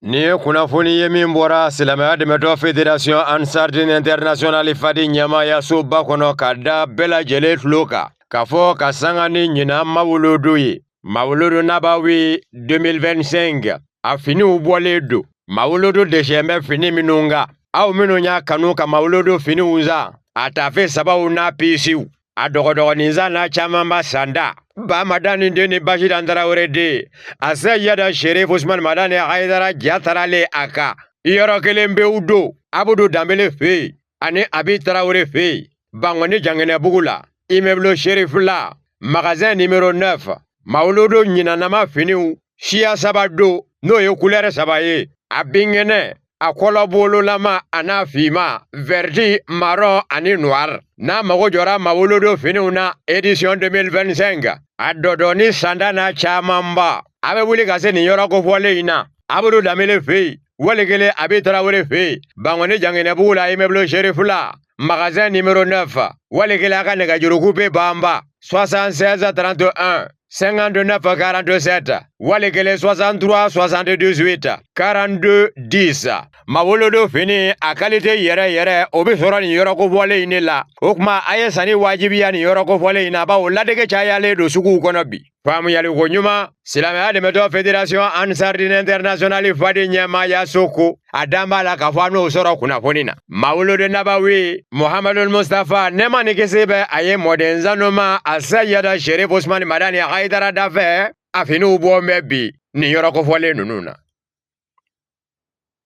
Nin ye kunnafoni ye min bɔra silamɛya dɛmɛtɔn Fédération Ansar Dine Internationale Fadi ɲɛmaayasoba kɔnɔ ka da bɛɛ lajɛlen tulo kan k'a fɔ ka sanga ni ɲinan mawuludu ye, mawuludu nabawi 2025, a finiw bɔlen don. Mawuludu desɛn bɛ fini minnu kan, aw minnu y'a kanu ka mawuludu finiw san, a tafe sabaw n'a piisiw, a dɔgɔdɔgɔninsan n'a camanba sanda, ba Madani den ni Basidan Tarawele den, a Seyida Sherif Usman Madani Hayidara ja taralen a kan yɔrɔ kelen pewu don Abudu Danbele fɛ yen ani Abi Tarawele fɛ yen Bankɔni Janginɛbugu la, immeuble Sherif la, magasin numéro 9. Mawuludu ɲinanama finiw siya saba don, n'o ye couleur saba ye, a binkɛnɛ, a kɔlɔbololama a n'a finma, vert, marron ani noir. N'a mago jɔra mawuludu finiw na édition 2025, a dɔdɔni sanda n'a camanba, a bɛ wuli ka se nin yɔrɔ kofɔlen in na, Abudu Danbele fɛ yen, wali kelen Abi Tarawele fɛ yen, Bankɔni Janginɛbugu la, immeuble Sherif la, magasin numéro 9, wali kelen a ka nɛgɛjuru coupe banba 76 31 59 47, wali kelen 63 78 42 10. Mawuludu fini a qualité yɛrɛ yɛrɛ, o bɛ sɔrɔ nin yɔrɔ kofɔlen in de la. O tuma a ye sanni wajibiya nin yɔrɔ kofɔlen in na, bawo ladege cayalen don suguw kɔnɔ bi. Faamuyali ko ɲuman, silamɛya dɛmɛtɔn Fédération Ansar Dine Internationale Fadi ɲɛmaayaso ko a dan b'a la k'a fɔ an n'o sɔrɔ kunnafoni na. Mawuludu Nabawi Muhamadul Mustafa, nɛɛma ni kisi bɛ a ye, mɔden sanuma a Seyida Sherif Usman Madani Hayidara dafɛ, a finiw bɔ bɛ bi nin yɔrɔ kofɔlen ninnu na.